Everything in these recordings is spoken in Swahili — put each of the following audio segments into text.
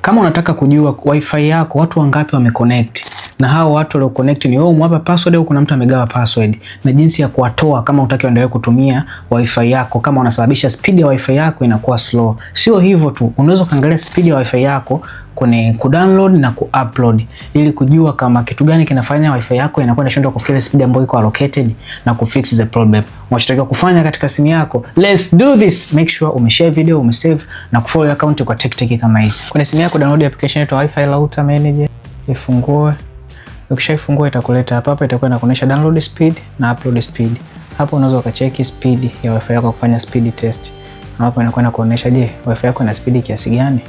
Kama unataka kujua wifi yako watu wangapi wameconnect na hao watu walio connect ni wewe umewapa password au kuna mtu amegawa password, na jinsi ya kuwatoa kama hutaki waendelee kutumia wifi yako, kama unasababisha speed ya wifi yako inakuwa slow. Sio hivyo tu, unaweza kuangalia speed ya wifi yako kwenye kudownload na kuupload ili kujua kama kitu gani kinafanya wifi yako inakuwa inashindwa kufikia speed ambayo iko allocated na kufix the problem. Unachotakiwa kufanya katika simu yako, let's do this. Make sure umeshare video, umesave na kufollow account kwa tech tech kama hizi. Kwenye simu yako download application inaitwa Wi-Fi Router Manager, ifungue. Ukishaifungua itakuleta hapa hapa, itakuwa inakuonyesha download speed na upload speed. Hapo unaweza ukacheki speed ya wifi yako kufanya speed test. Hapo inakuwa inakuonyesha, je, wifi yako ina speed kiasi gani?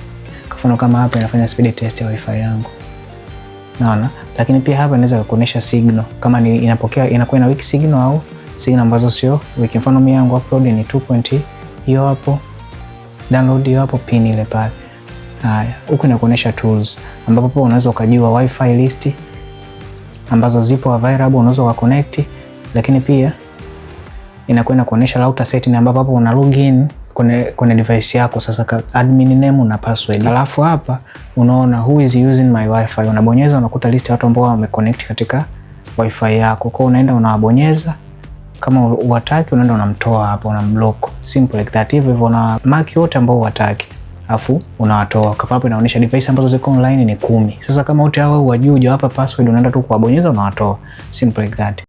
Kwa mfano kama hapa inafanya speed test ya wifi yangu. Naona, lakini pia hapa inaweza kukuonyesha signal kama ni inapokea inakuwa ina weak signal au signal ambazo sio weak. Mfano mimi yangu upload ni 2. Hiyo hapo, download hiyo hapo, pin ile pale. Haya, huku inakuonyesha tools ambapo hapo unaweza ukajua wifi list ambazo zipo available, unaweza ukaconnect, lakini pia inakuwa inakuonyesha router setting ambapo hapo una login kwenye device yako sasa, admin name na password. Alafu hapa unaona who is using my wifi, unabonyeza unakuta list ya watu ambao wameconnect katika wifi yako. Kwa unaenda unawabonyeza, kama huwataki unaenda unamtoa hapo, unamblock, simple like that. Hivyo hivyo una mark wote ambao huwataki afu unawatoa. Kwa hapo inaonyesha device ambazo ziko online ni 10. Sasa kama wote hao huwajui, hujawapa password, unaenda tu kuwabonyeza unawatoa, simple like that.